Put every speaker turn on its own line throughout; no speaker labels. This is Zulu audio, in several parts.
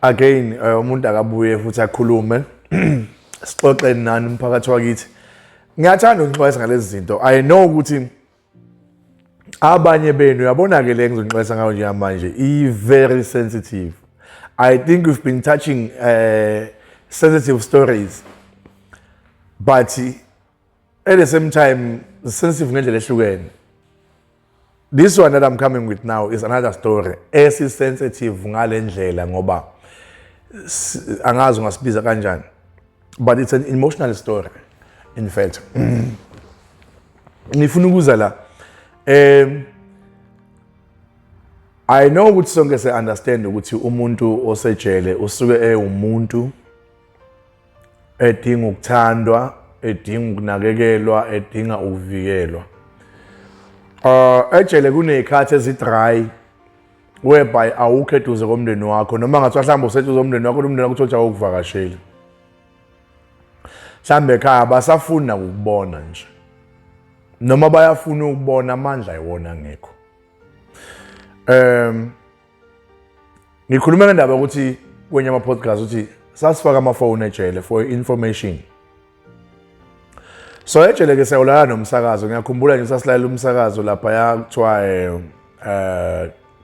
Again, umuntu akabuye futhi akhulume, sixoxe nani umphakathi wakithi. Ngiyathanda ukunixwayisa ngalezi zinto. I know ukuthi abanye benu, uyabona-ke, le ngizonixwayisa ngayo njengamanje i-very sensitive. I think we've been touching sensitive stories, but at the same time sensitive ngendlela ehlukene. This one that I'm coming with now is another story esi-sensitive ngale ndlela, ngoba angazi ungasibiza kanjani, but it's an emotional story. In fact, ngifuna ukuza la. I know ukuthi sonke se understand ukuthi umuntu osejele usuke ewumuntu edinga ukuthandwa, edinga ukunakekelwa, edinga ukuvikelwa. Ejele kuney'khathi ezi-dry whereby awukho eduze komndeni wakho, noma ngathiwa mhlawumbe useduze komndeni wakho, umndeni wakho uthole ukuthi awukuvakasheli, mhlawumbe ekhaya basafuni nakukubona nje, noma bayafuna ukubona, amandla iwona angekho. Ngikhuluma ngendaba ukuthi kwenye ama-podcast ukuthi sasifaka amafoni ejele for information. So ejele ke siyawulala nomsakazo. Ngiyakhumbula nje sasilalela umsakazo lapha, kuthiwa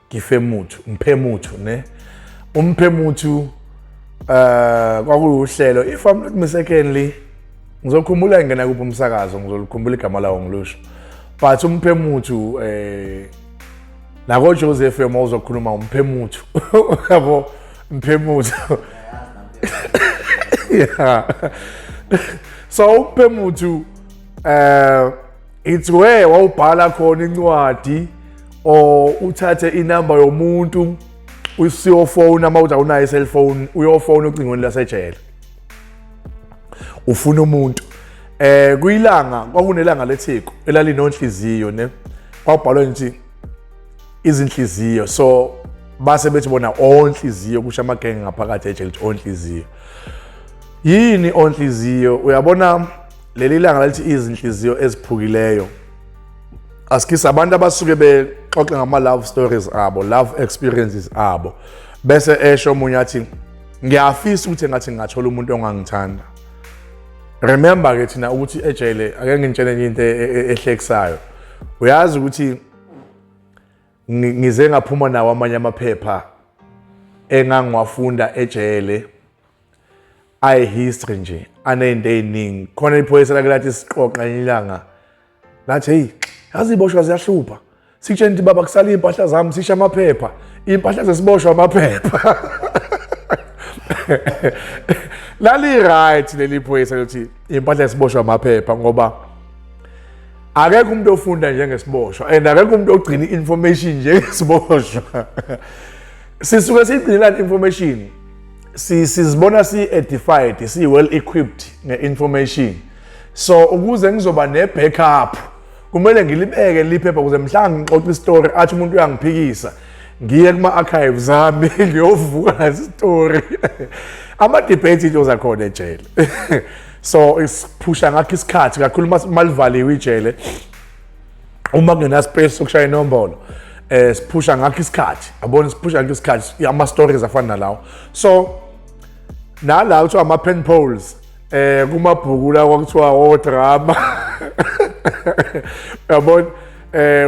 Gifemuthu Mphemuthu ne Umphemuthu. Kwakuyuhlelo, if I'm not mistakenly, ngizokhumbula ngena kuphi umsakazo, ngizokhumbula igama lawo ngilusho, but Umphemuthu, nako Joseph uma uzokhuluma Umphemuthu, yabo, Mphemuthu, yeah. So Umphemuthu, it's where wawubhala khona incwadi or uthathe inamba yomuntu usiyofona uma uthi awunayo i-cellphone, uyofona ocingweni lasejele ufuna umuntu. Kuyilanga kwakunelanga lethiko elalinonhliziyo ne, kwabhalwa nje izinhliziyo, so base bethi bona onhliziyo, kusho amagenge ngaphakathi ejele ukuthi onhliziyo. Yini onhliziyo? Uyabona leli langa lalithi izinhliziyo eziphukileyo, asikise abantu abasuke bexoxe ngama-love stories abo, love experiences abo, bese esho omunye athi, "Ngiyafisa ukuthi engathi ngingathola umuntu ongangithanda." Remember ke thina ukuthi ejele, ake ngintshele enye into ehlekisayo. Uyazi ukuthi ngize ngaphuma nawo amanye amaphepha engangiwafunda ejele, ayi-history nje, aney'nto ey'ningi khona. Iphoyisa lake lathi siqoqa ngelinye ilanga, lathi, "Heyi, yazi iboshwa ziyahlupha. Sikutshela ukuthi baba kusala iy'mpahla zami, sisho amaphepha, iy'mpahla zesiboshwa amaphepha." Lali-right leli phoyisa lokuthi iy'mpahla zesiboshwa amaphepha, ngoba akekho umuntu ofunda njengesiboshwa and akekho umuntu ogcina i-information njengesiboshwa. Sisuke siyigcinelani information? Sizibona si-edified, si-well equipped nge-information, so ukuze ngizoba ne-backup kumele ngilibeke liphepha ukuze mhla ngixoxa isitori athi umuntu uyangiphikisa, ngiye kuma-archives ami ngiyovuka lesi story. Ama-debate into zakhona ejele, so isiphusha ngakho isikhathi kakhulu malivaliwe ijele, uma kungena space sokushaya inombolo. Siphusha ngakho isikhathi, yabona, siphusha ngakho isikhathi ama stories afana nalawo. So nala kuthiwa ama pen pals, kumabhuku la kwakuthiwa o drama, yabona,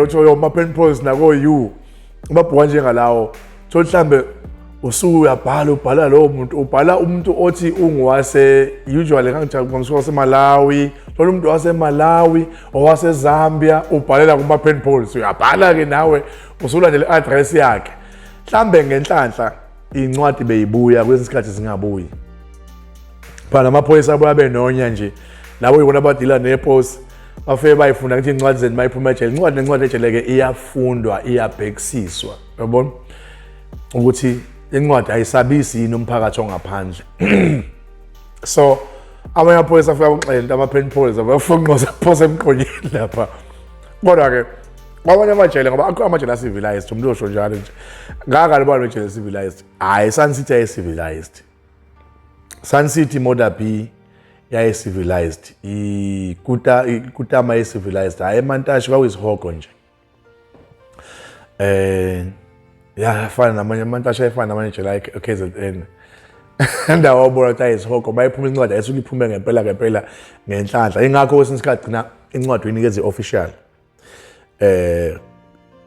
uthiwa ama pen pals nako you amabhuku anjengalawo. Thola mhlambe usuyabhala, ubhala lowo muntu, ubhala umuntu othi unguwase, usually ngangisuka waseMalawi, thola umuntu waseMalawi owaseZambia, ubhalela kuma pen pals, uyabhala ke nawe usulandela i-address yakhe. Mhlambe ngenhlanhla incwadi beyibuya, kwesinye isikhathi zingabuyi. Phela amaphoyisa abuya benonya nje, labo yibona abadila neposi, bafike bayifunda ukuthi incwadi zenu mayiphuma ejele. Incwadi nencwadi ejele-ke iyafundwa, iyabhekisiswa, uyabona ukuthi incwadi ayisabisi yini umphakathi ongaphandle. So amanye amaphoyisa afika kuxela ama-pen pals, abafunqoza phose emqonyeni lapha. Kodwa-ke kwamanye amajele, ngoba akho amajele a-civilized, umuntu osho njalo nje ngakalibona ejele civilized. Hhayi, Sun City yayi-civilized. Sun City Modderbee yayi-civilized, iKutama yayi-civilized. Hhayi, eMantashe kwakuyisihogo nje. Ya, afana namanye amantasha, efana namanye nje like KZN. Ndawo wabona ukuthi ayisihogo, mayiphuma incwadi ayisuke iphume ngempela ngempela ngenhlanhla. Ingakho kwesinye isikhathi gcina incwadi uyinikeza i-official,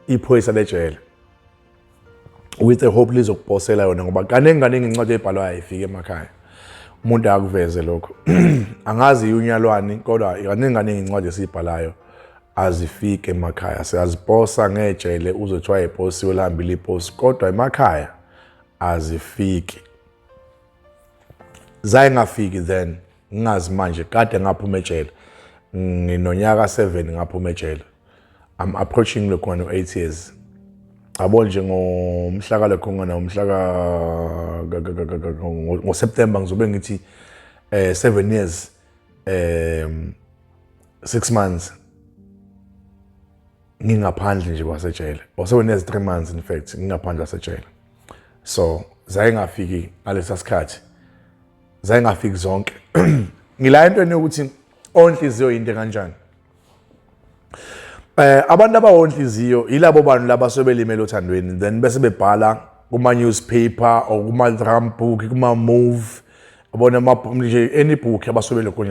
iphoyisa lejele, with a hope lizokuposela yona, ngoba kaningi kaningi incwadi ebhalwayo ayifiki emakhaya. Umuntu akuveze lokho, angazi iunyalwani, kodwa kaningi kaningi incwadi esiyibhalayo azifiki emakhaya. Siyaziposa ngejele, uzothiwa iposiwe, lihambile iposi, kodwa emakhaya azifiki. Zayingafiki then, ngingazi manje, kade ngaphuma ejele nginonyaka 7, ngaphuma ejele I'm approaching lokho 8 years, yabo nje. Ngomhla ka lokho ngona umhla ka ngoSeptember ngizobe ngithi 7 years 6 months ngingaphandle nje kwasejele, or 7 years 3 months in fact ngingaphandle kwasejele. So zayengafiki ngalesa sikhathi, zayengafiki zonke. Ngila entweni yokuthi onhliziyo into kanjani. Abantu abawonhliziyo yilabo bantu laba sebelimele othandweni, then bese bebhala kuma newspaper or kuma drum book, kuma move, yabona, nje any book abasuke belokhu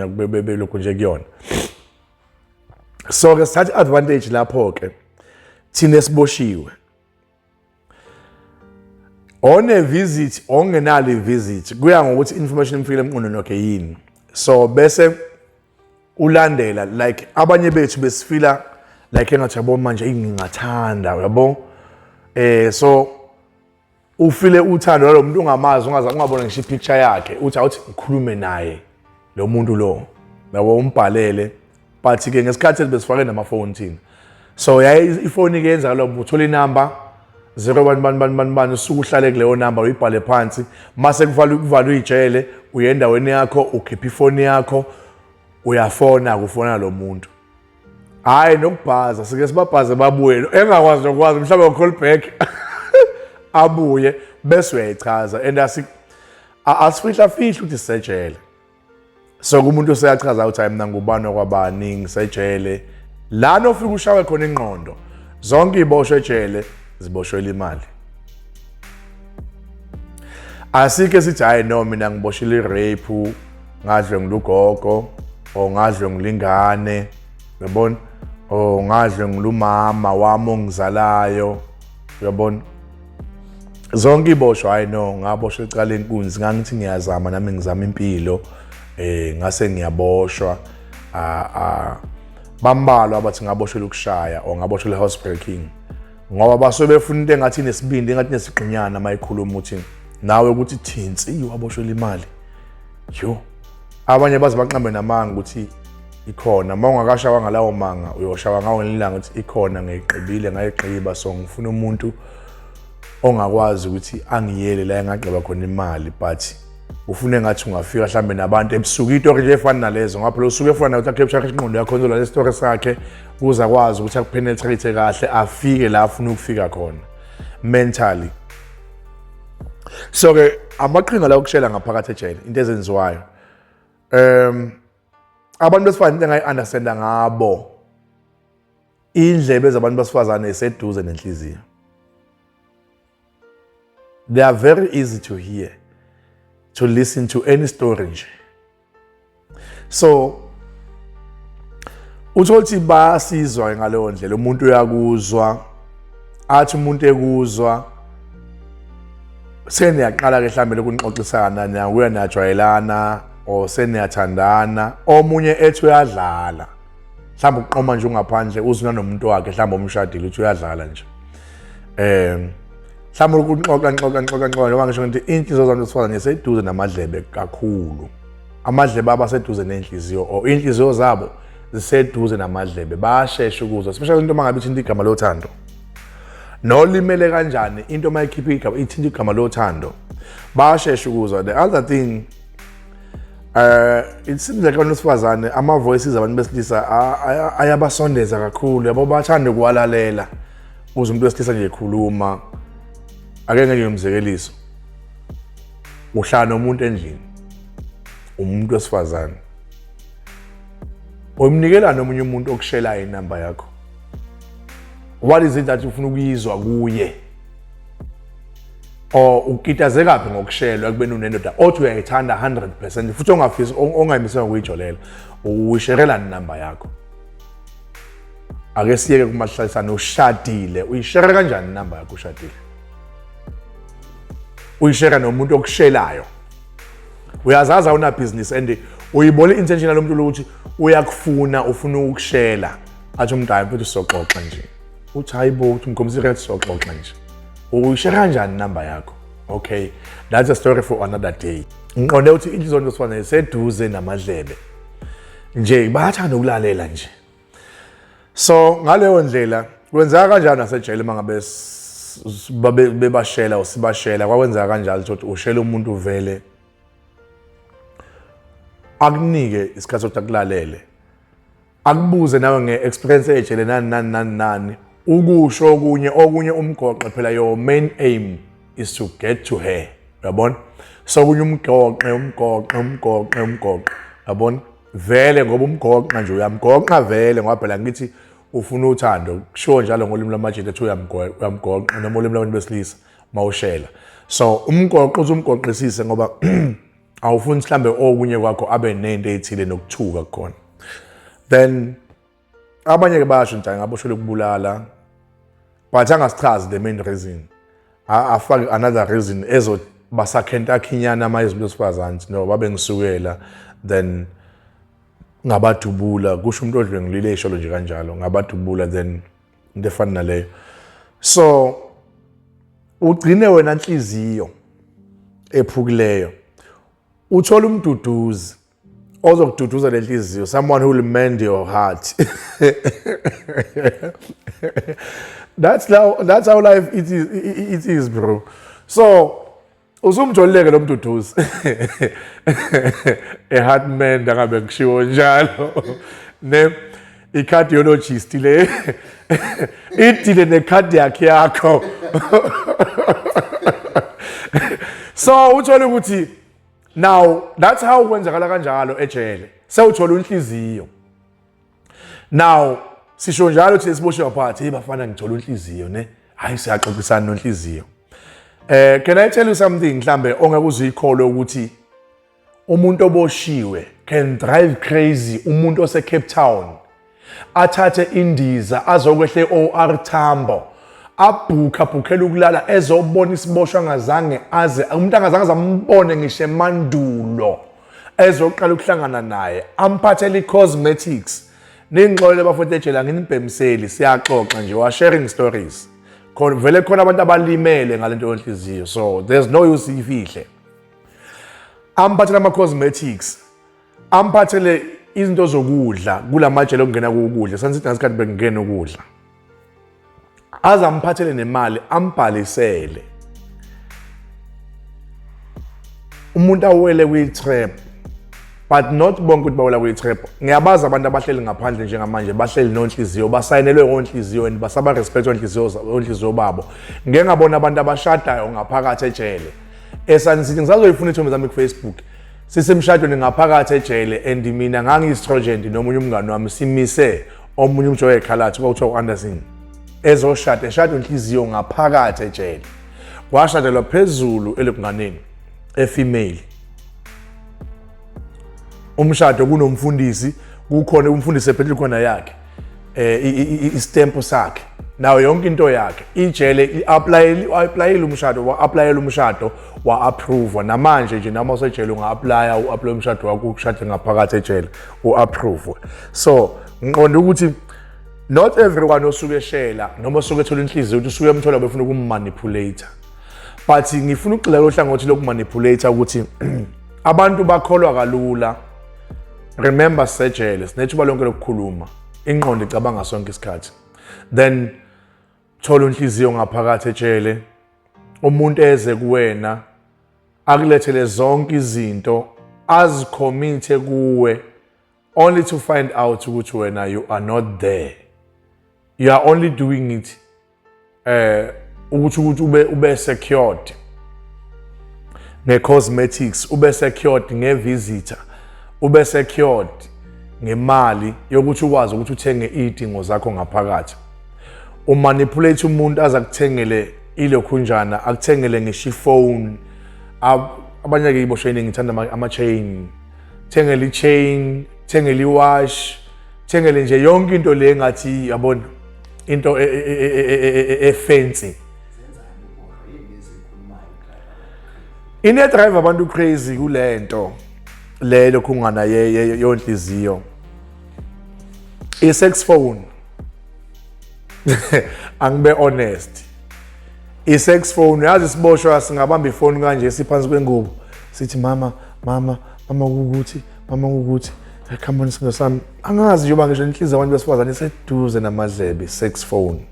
belokhu nje kuyona. So ke sithatha advantage lapho ke thina esiboshiwe, one visit ongenalo visit, kuya ngokuthi information imfikile emqondweni wakhe yini. So bese ulandela like abanye bethu besifila like engathi, yabo, manje ngingathanda, yabo, so ufile uthando lalo muntu ungamazi, ungaze ungabona ngisho ipicture yakhe, uthi awuthi ngikhulume naye lo muntu lo, yabo, umbhalele. But ke ngesikhathi besifake namafoni thina, so yaye ifoni ke yenza lo uthola inamba 01 bani bani bani bani, usuke uhlale kuleyo namba, uyibhale phansi. Mase kuvalwe kuvalwe ijele, uye endaweni yakho, ukhipha ifoni yakho, uyafona, kufona lo muntu. Hayi, nokubhaza sike sibabhaze, babuye engakwazi nokwazi mhlawumbe call back, abuye bese uyayichaza. And asifihla fihla ukuthi sisejele. So kumuntu useyachaza ukuthi, "Hayi, mina ngubani okwabani, ngisejele lana." Ofika ushawe khona ingqondo, zonke iboshwe ejele ziboshwela imali. Asikho esithi, "Hayi no, mina ngiboshele i-rape, ngadlwengula ugogo or ngadlwengula ingane, uyabona, or ngadlwengula umama wami ongizalayo," uyabona. Zonke iboshwa, "Hayi no, ngaboshwa ecala enkunzi, ngangithi ngiyazama nami, ngizama impilo, ngase ngiyaboshwa." Ah, bambalwa abathi ngaboshelwa ukushaya or ngaboshelwa house breaking, ngoba basuke befuna into engathi inesibindi, engathi inesiqinyana mayikhuluma, ukuthi nawe ukuthi thinsi waboshelwa imali. Yo, abanye baze baqambe namanga ukuthi ikhona. Uma ungakashawa ngalawo manga, uyoshawa ngawo ngelanga ukuthi ikhona, ngiyigqibile, ngayigqiba. So ngifuna umuntu ongakwazi ukuthi angiyele la engagqiba khona imali, but ufune ngathi ungafika mhlambe nabantu ebusuku, itori nje efana nalezo, ngoba phela usuke efana ukuthi acapture ingqondo yakho nje lesi story sakhe, ukuze akwazi ukuthi akupenetrate kahle, afike la afuna ukufika khona mentally. So ke amaqhinga la okushela ngaphakathi ejele, into ezenziwayo, abantu besifazane, into engayi-understanda ngabo, indlebe zabantu besifazane iseduze nenhliziyo. They are very easy to hear, to listen to any story nje. So uthola ukuthi bayasizwa ngaleyo ndlela. Umuntu uyakuzwa, athi umuntu ekuzwa, seniyaqala ke mhlambe lokunixoxisana, niyakuya niyajwayelana or seniyathandana. Omunye ethi uyadlala, mhlawumbe ukuqoma nje ungaphandle, uzuna nomuntu wakhe mhlawumbe umshadile, uthi uyadlala nje. Mhlawumbe ukuxoxa nxoxa nxoxa nxoxa, njengoba ngisho ngithi inhliziyo zabantu besifazane iseduze namadlebe kakhulu, amadlebe abo aseduze nenhliziyo, or inhliziyo zabo ziseduze namadlebe, bayashesha ukuzwa, especially into mangabe ithinta igama lothando. Nolimele kanjani, into mayikhipha igama, ithinta igama lothando, bayashesha ukuzwa. The other thing, it seems like abantu besifazane, ama voices abantu besilisa ayabasondeza kakhulu, yabo, bathanda ukuwalalela. Uze umuntu wesilisa nje ekhuluma, ake ngenye umzekeliso, uhlala nomuntu endlini, umuntu wesifazane, umnikela nomunye umuntu okushelayo inamba yakho. What is it that ufuna ukuyizwa kuye? Or ukitazekaphi ngokushelwa ekubeni unendoda othi uyayithanda 100% futhi ongafisi ongayimisela ngokuyijolela, uyisherelani inamba yakho? Ake siyeke kumahlalisane, ushadile, uyishere kanjani inamba yakho ushadile? Uyishera nomuntu okushelayo, uyazazi awunabhizinisi and uyibona i-intention yalo muntu ukuthi uyakufuna, ufuna ukukushela. Athi umuntu, hayi mfethu, sizoxoxa nje. Uthi, hayi bo, uthi ngikhombisa i-red, sizoxoxa nje. Uyishera kanjani inamba yakho? Okay, that's a story for another day. Ngiqonde ukuthi inhliziyo yonke sifanele seduze namadlebe nje, bayathanda ukulalela nje. So ngaleyo ndlela kwenzeka kanjalo nasejele uma ngabe bebashela usibashela, kwakwenzeka kanjalo ukuthi ushela umuntu vele akunike isikhathi sokuthi akulalele, akubuze nawe nge-experience ejele, nani nani nani nani, ukusho okunye okunye umgoqe. Phela your main aim is to get to her, uyabona? So kunye umgoqe, umgoqe, umgoqe, umgoqe, uyabona vele, ngoba umgoqa nje, uyamgoqa vele, ngoba phela ngithi ufuna uthando. Kushiwo njalo ngolimi lwamajita ethi uyamgoqa, noma ulimi lwabantu besilisa mawushela. So umgoqo uthi umgoqisise ngoba awufuni mhlambe okunye kwakho abe nento ethile nokuthuka kukhona. Then abanye-ke bayasho nje ngaboshwele ukubulala, but angasichazi the main reason, afake another reason ezobasakhenta-khinyana ama izinto esifazane no babengisukela, then ngabadubula, kusho umuntu odlwengulile, esholo nje kanjalo, ngabadubula, then into efana naleyo. So ugcine wena nhliziyo ephukileyo uthola umduduzi ozokududuza le nhliziyo, someone who will mend your heart. That's how life it is, bro. So usumjolileke lo mduduzi, a heart mender, ngabe kushiwo njalo ne i-cardiologist le idile ne-cardiac yakho. So uthole ukuthi now that's how kwenzakala kanjalo ejele, sewuthola unhliziyo. Now sisho njalo ukuthi siboshiwe phakathi, hey bafana, ngithola unhliziyo ne, hayi siyaxoxisana nonhliziyo. Can I tell you something mhlambe ongeke uzuyikholwe, ukuthi umuntu oboshiwe can drive crazy umuntu ose Cape Town, athathe indiza azokwehle OR Tambo, abhukha abhukhela ukulala, ezobona isiboshwa angazange aze, umuntu angazange azambone ngisho emandulo, ezoqala ukuhlangana naye, amphathele i-cosmetics. Ningixolele bafowethu ejele, anginibhemiseli, siyaxoxa nje, wa sharing stories khona. Vele khona abantu abalimele ngalento yonhliziyo, so there's no use ifihle. Amphathele ama-cosmetics, amphathele izinto zokudla kulamajele okungena ukudla, sansithi ngasikhathi bekungena ukudla, aze amphathele nemali, ambhalisele umuntu awele kwi-trap. But not bonke ukuthi bawela kwi-trap. Ngiyabazi abantu abahleli ngaphandle njengamanje, bahleli nonhliziyo, basayinelwe ngonhliziyo and basaba-respect onhliziyo babo. Ngike ngabona abantu abashadayo ngaphakathi ejele eSun City. Ngisazoyifuna ithombe zami ku-Facebook, sisemshadweni ngaphakathi ejele, and mina ngangiyi-strogent nomunye umngani wami, simise omunye umjoye ekhalathi kwakuthiwa u-Anderson ezoshada, eshada inhliziyo ngaphakathi ejele. Kwashadelwa phezulu elokunganeni e-female umshado, kunomfundisi, kukhona umfundisi ephethe khona yakhe istempo sakhe nayo yonke into yakhe. Ijele i-applyile umshado, wa-applyela umshado, wa-approve. Namanje nje noma usejele unga-applya, u-apply umshado wakho, ukushade ngaphakathi ejele, u-approve. So ngiqonda ukuthi not everyone osuke eshela noma osuke ethola inhliziyo ukuthi usuke emthola befuna ukummanipulate, but ngifuna ukugxila kohlangothi lokumanipulate ukuthi abantu bakholwa kalula. Remember, sejele sinethuba lonke lokukhuluma, ingqondo icabanga sonke isikhathi. Then thola unhliziyo ngaphakathi ejele, umuntu eze kuwena akulethele zonke izinto, azikhomithe kuwe, only to find out ukuthi wena you are not there, you are only doing it ukuthi ube secured nge-cosmetics, ube secured nge-visitor, ube secured ngemali yokuthi ukwazi ukuthi uthenge iy'dingo zakho ngaphakathi. Umanipulate umuntu aze akuthengele Ilokhunjana akuthengele ngisho ifone. Abanye ke iboshwa iningi ngithanda ama-chain. Thengele i-chain, thengele iwash, thengele nje yonke into le engathi yabona into e-fancy. Into edrive abantu crazy kulento le lokhungana yonhliziyo. I-sex phone. Angibe honest. I-sex phone yazi isiboshwa singabamba ifoni kanje siphansi kwengubo. Sithi mama, mama, mama ukuthi, mama ukuthi. Come on sithando sami. Angazi njengoba ngisho inhliziyo abantu besifazane iseduze namadlebe sex phone.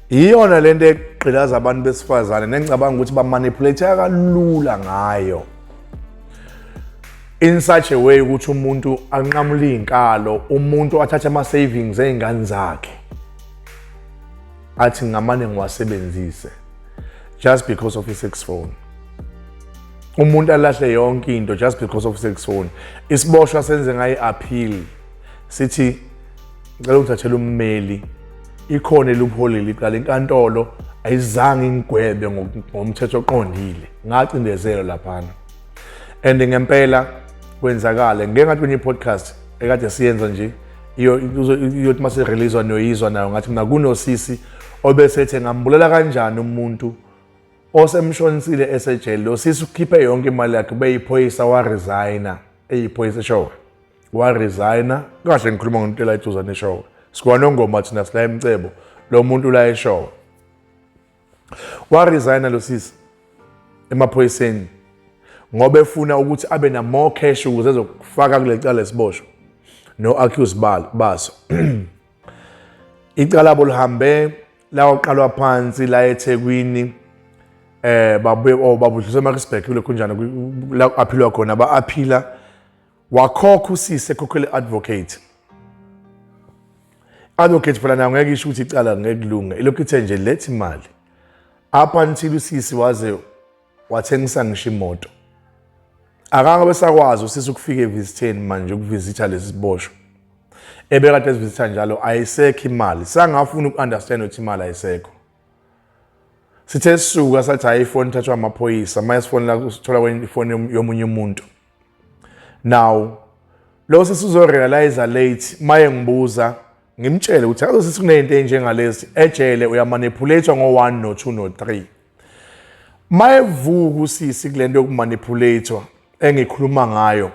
Iyona lento egqilaza abantu besifazane nengicabanga ukuthi bamanipulate kalula ngayo. In such a way ukuthi umuntu anqamule izinkalo, umuntu athathe ama savings ezingane zakhe. Athi ngamane ngiwasebenzise just because of i-sex phone. Umuntu alahle yonke into just because of sex phone. Isiboshwa senze ngayi appeal. Sithi ngicela ukuthathela ummeli. Ikhona elupholile iqala inkantolo ayizange ingigwebe ngomthetho oqondile. Ngacindezelwa laphana. And ngempela kwenzakala ngeke ngathi kwenye podcast ekade siyenza nje iyothi mase release noyizwa nayo ngathi mina kunosisi obesethe ngambulala kanjani umuntu osemshonisile esejele. Lo sisi ukhiphe yonke imali yakhe beyiphoyisa waresigna eyiphoyisa eshowe waresigna kahle. Ngikhuluma ngento la eduzane eshowe sikwanongoma thina sila emcebo lo muntu la eshowe waresigna lo sisi emaphoyiseni ngoba efuna ukuthi abe na more cash ukuze ezokufaka kule cala esiboshwa no accuse baso. Icala labo lihambe lawaqalwa phansi la eThekwini babuye oh babudlisa eMaritzburg kulokhu njani la aphilwa khona ba aphila wakhokha usise ekhokhele advocate. Advocate phela nayo ngeke isho ukuthi icala ngeke kulunge, ilokhu ithe nje lethi imali up until usisi waze wathengisa ngisho imoto. Akangabe besakwazi usisi ukufika evisitheni manje ukuvisitha lesi siboshwa ebekade esivisitha njalo, ayisekho imali. Sangafuna uku-understand ukuthi imali ayisekho. Sithe sisuka sathi hayi ifoni ithathwa amaphoyisa, manje sifoni la sithola ifoni yomunye umuntu. Now lo sisi uzorealize late maye ngibuza ngimtshele ukuthi yazi sisi kunento enjengalezi ejele uyamanipulate ngo1 no2 no3. Mayevuka usisi kulento yokumanipulate engikhuluma ngayo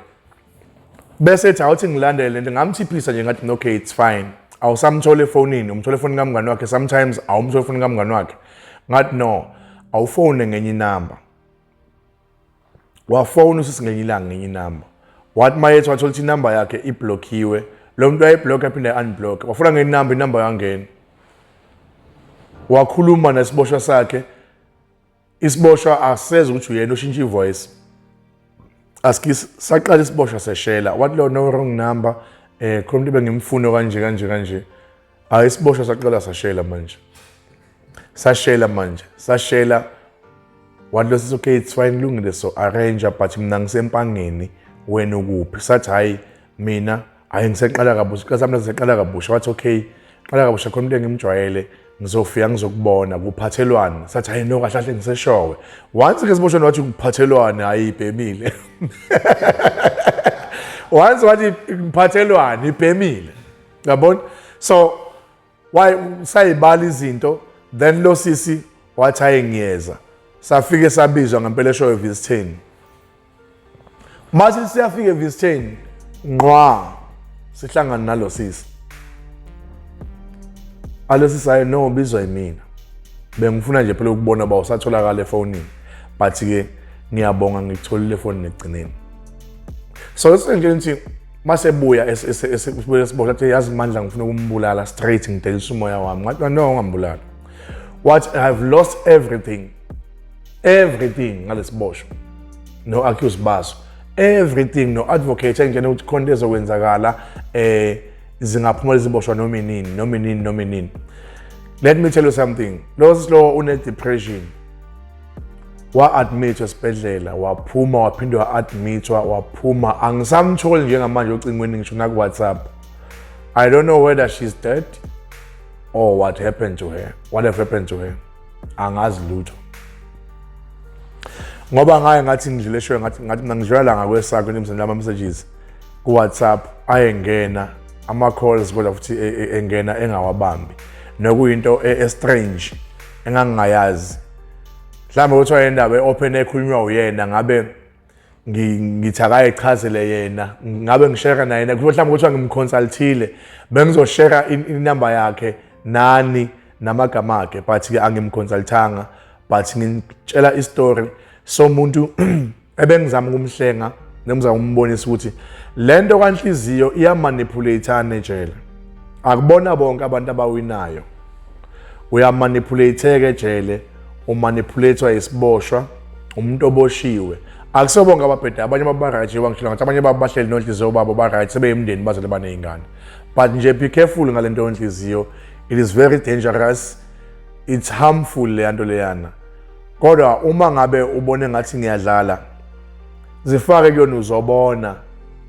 bese ethi awuthi ngilandele lento, ngamthiphisa nje ngathi okay it's fine, awusamthola efonini, umthola efonini kamngani wakhe, sometimes awumthola efonini kamngani wakhe. Ngathi no, awufone ngenye inamba. Wafona usisi ngenye ilanga ngenye inamba, wathi mayethi wathola ukuthi inamba yakhe iblockiwe, lo muntu wayeblock aphinde unblock, wafona ngenye inamba, inamba yangena. Wakhuluma nesiboshwa sakhe, isiboshwa aseze ukuthi uyena ushintsha ivoice. Aski saqala isiboshwa seshela wathi lo no wrong number, khona umuntu bengimfuna kanje kanje kanje. Hayi isiboshwa saqala sashela manje, sashela manje, sashela wathi lo sithi okay it's fine kulungile so arrange but mina ngisempangeni wena ukuphi? Sathi hayi mina hayi ngiseqala kabusha iqala sami ngiseqala kabusha. Wathi okay qala kabusha khona umuntu engimjwayele ngizofika ngizokubona kuphathelwane. Sathi hayi no kahle kahle ngiseshowe. Once ke siboshwe wathi kuphathelwane, hayi ibhemile. Once wathi ngiphathelwane ibhemile, yabona. So why sayibala izinto then lo sisi wathi hayi ngiyeza. Safike sabizwa ngempela eshowe visitheni. Mase siyafika evisitheni ngqwa sihlangana nalo sisi. Alo sisi hayi no bizwa yimina, bengifuna nje phela ukubona ba usatholakala efonini, but ke ngiyabonga ngikutholile efonini ekugcineni. So lesingitshela ukuthi masebuya esiboshwa athi yazi Mandla ngifuna ukumbulala straight ngidelisa umoya wami. Ngathi no ungambulala. What I've lost everything, everything ngalesiboshwa no accuse baso, everything no advocate engitshena ukuthi khona into ezokwenzakala zingaphuma leziboshwa noma inini noma inini noma inini. Let me tell you something, lo sisi lo une depression, wa-admit esibhedlela waphuma, waphinde wa-admitwa waphuma. Angisamtholi njengamanje ocingweni ngisho naku-WhatsApp. I don't know whether she's dead Or what happened to her, what have happened to her, angazi lutho, ngoba ngaye ngathi ngidlule eshoyo, ngathi mina ngidlula la ngakwesakho nimsendela ama-messages ku-WhatsApp, ayengena ama-calls, kodwa futhi engena engawabambi, nokuyinto e-strange engangingayazi. Mhlawumbe kuthiwa indaba e-open ekhulunywa uyena, ngabe ngithi akayichazele yena, ngabe ngishare naye. Mhlawumbe kuthiwa ngimconsultile, bengizoshare inamba yakhe nani namagama akhe, but-ke angimconsultanga, but ngitshela istory somuntu ebengizama ukumhlenga, nengizama ukumbonisa ukuthi le nto kanhliziyo iyamanipulate-ana ejele. Akubona bonke abantu abawinayo. Uyamanipulate-eka ejele, umanipulate isiboshwa, umuntu oboshiwe. Akusibo bonke ababheda, abanye baba-right. Njengoba ngishilo, ngathi abanye babo bahleli nonhliziyo babo, ba-right, sebeyimndeni, bazele baney'ngane, but nje be careful ngale nto yonhliziyo. It is very dangerous, it's harmful leya nto leyana. Kodwa uma ngabe ubone ngathi ngiyadlala, zifake kuyona, uzobona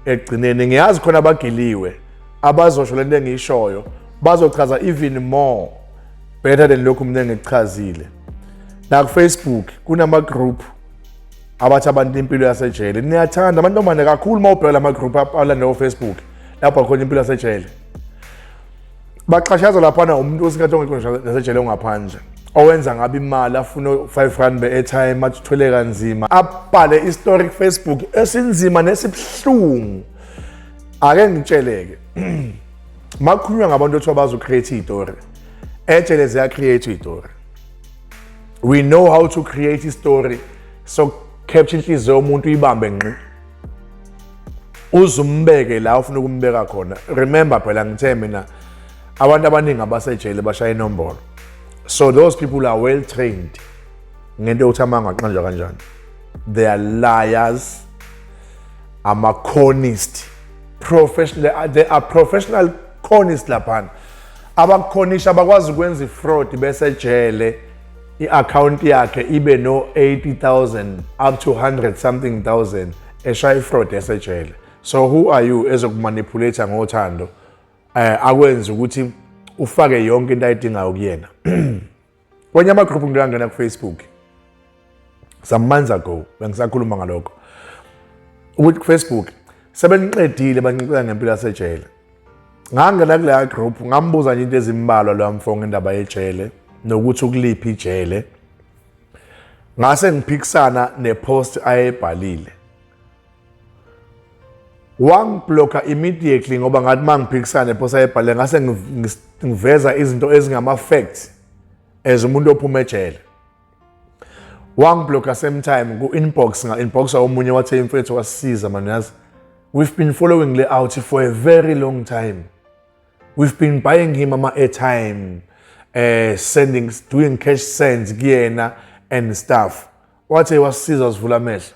ekugcineni. Ngiyazi khona abagiliwe abazosho lento engiyishoyo, bazochaza even more better than lokhu mina engikuchazile. Naku-Facebook kunama-group abathi abantu impilo yasejele. Niyathanda amantombane kakhulu uma ubheka lama-group alanda ko-Facebook lapho khona impilo yasejele. Baxhashazwa laphana umuntu osikhathi ongekho nasejele, ongaphandle, owenza ngabe imali, afuna R5 be-airtime, athi uthwele kanzima, abhale istory ku-Facebook esinzima nesibuhlungu. Ake ngitsheleke, makukhulunywa ngabantu othiwa bazo-create iy'tori ejele, ziya-create iy'tori. We know how to create istory, so capture inhliziyo yomuntu, uyibambe ngqi, uze umbeke la ufuna ukumbeka khona. Remember phela, ngithe mina abantu abaningi abasejele bashaya inombolo, so those people are well trained ngento yokuthi amanga aqanjwa kanjani. They are liars, ama-conist, professional. They are professional conist laphana. Abakukhonisha abakwazi ukwenza i-fraud besejele, i-account yakhe ibe no 80,000 up to 100 something thousand, eshaya i-fraud esejele. So who are you ezokumanipulate ngothando, akwenza ukuthi ufake yonke into ayidingayo kuyena? Kwenye ama-group ngiyangena ku-Facebook some months ago, bengisakhuluma ngalokho ukuthi ku-Facebook sebeniqedile, banxixela ngempilo yasejele. Ngangena kuleya group, ngambuza nje into ezimbalwa loya mfo ngendaba yejele nokuthi ukuliphi ijele, ngase ngiphikisana nepost ayebhalile. Wangiblocka immediately, ngoba ngathi uma ngiphikisana nepost ayebhalile, ngase ngiveza izinto ezingama-facts as umuntu ophuma ejele. Wangiblocka same time. Ku-inbox nga-inboxa omunye, wathi, "Mfethu, wasisiza man, yazi we've been following le out for a very long time. We've been buying him ama-airtime, sending, doing cash sends kuyena and stuff." Wathi wasisiza, wasivula amehlo.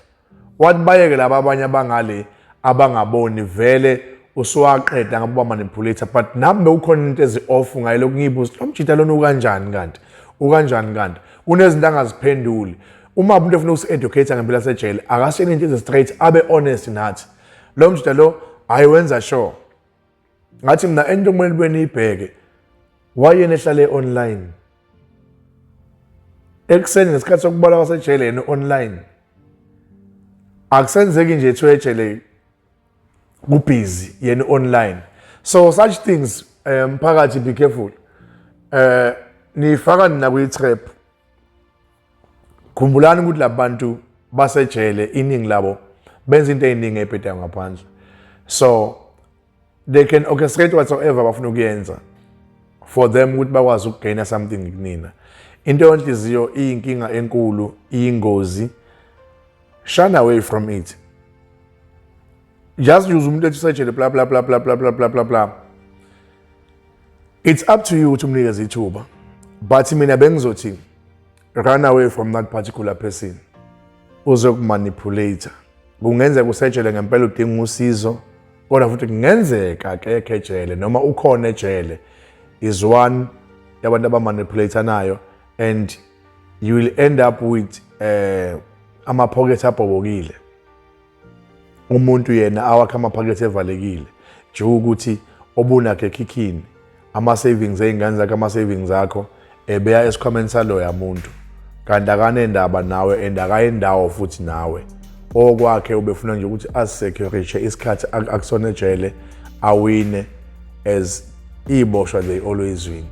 Wathi bayeke laba abanye abangale abangaboni, vele usuwaqeda ngabe bamanipulate. But nami bekukhona into ezi-off ngayilokhu ngiyibuza, lo mjita lona ukanjani kanti, ukanjani kanti kunezinto angaziphenduli? Uma umuntu efuna ukusi-educate ngempilo yasejele, akasitshele into ezi-straight, abe honest nathi. Lo mjita lo, hayi, wenza sure. Ngathi mina into kumele nibe niyibheke, wayena ehlale online ekuseni ngesikhathi sokubala kwasejele, yena online. Akusenzeki nje ethiwa ejele kubhizi, yena online. So such things, mphakathi, be careful. Nifaka nina kwi-trap. Khumbulani ukuthi labantu basejele, iningi labo benza into ey'ningi ey'bhedayo ngaphandle, so they can orchestrate whatsoever bafuna ukuyenza for them ukuthi bakwazi ukugaina something kunina. Into yonhliziyo iyinkinga enkulu, iyingozi. Shun away from it. Just use umuntu ethi usejele, bla bla bla bla bla bla bla bla bla. It's up to you ukuthi umnikeze ithuba, but mina bengizothi run away from that particular person uzokumanipulate. Kungenzeka usejele ngempela, udinga usizo, kodwa futhi kungenzeka akekho ejele noma ukhona ejele, is one yabantu abamanipulate nayo, and you will end up with amaphokethe abhobokile, umuntu yena awakhe amaphakethe evalekile nje ukuthi obunakho ekhikhini. Ama-savings ey'ngane zakhe, ama-savings akho ebeya esikhwameni saloya muntu, kanti akanendaba nawe and akayindawo futhi nawe. Okwakhe ubefuna nje ukuthi azisecurishe isikhathi akusona ejele, awine, as iboshwa they always win.